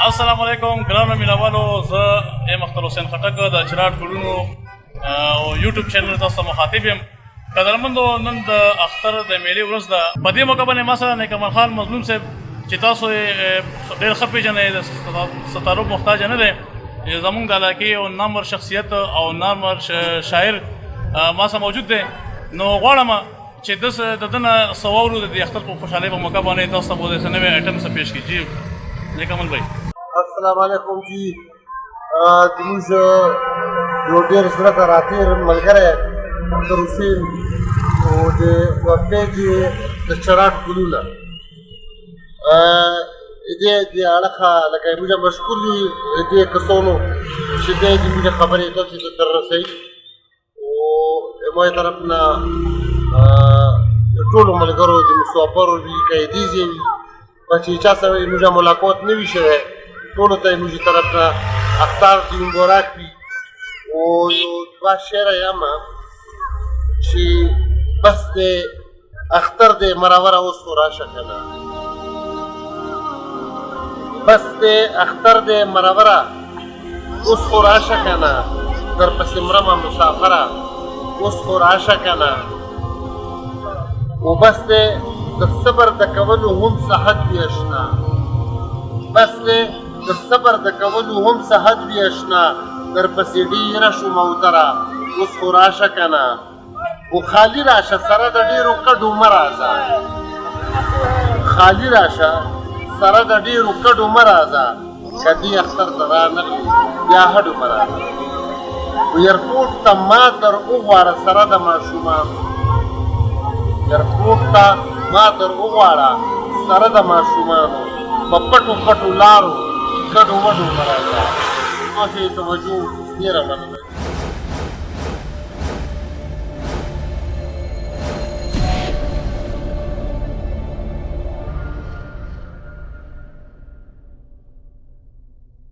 السلام علیکم ګرانو مینوالو، زه یم اختر حسین خټک د چراټ ګلونو او یوټیوب چینل تاسو ته مخاطب یم. قدرمندو، نن د اختر د میلې ورځ ده. په دې موقع باندې ما سره نیک عمل خان مظلوم صاحب، چې تاسو یې ډېر ښه پېژنئ، د ستارو محتاج نه دی، زمونږ د علاقې یو نامور شخصیت او نامور شاعر ما سره موجود دی. نو غواړم چې د ده نه څه واورو، د دې اختر په خوشحالۍ په موقع باندې تاسو ته به څه نوی آیټم څه پېښ کړي. جی نیک عمل بھائی. السلام علیکم جی. زموږ یو ډېر زړه ته راتېر ملګری اختر حسین او د ویب د چراټ ګلونه دې دې اړخه لکه موږ مشکور یو دې کسانو چې دې زموږ خبرې تاسو ته در رسوي. او ما طرف نه ټولو ملګرو، د مسافرو وي که دې ځای وي، چې چا سره یې موږ ملاقات نه وي شوی، ټولو ته یې موږ طرف نه اختر دې مبارک وي. او یو دوه شعره یم چې بس دی اختر دی مروره اوس خو راشه که نه، بس دی اختر دی مروره اوس خو راشه که نه، درپسې مرمه مسافره اوس خو راشه که نه. او بس دی د صبر د کولو هم صحت وي اشنا، بس دی د صبر د کولو هم صحت وي اشنا، درپسې ډېره شوم اوتره اوس خو راشه که نه. او خالی راشه سره د ډېرو کډو مه راځه، خالی راشه سره د ډېرو کډو مه راځه، که دې اختر ته رانغلې بیا هډو مه راځه. و ایرپورټ ته ما در وغواړه سره د ماشومانو، ایرپورټ ته ما در وغواړه سره د ماشومانو، په پټو پټو لارو ګډو وډو مه راځه. ستاسو یې توجه ډېره مننه.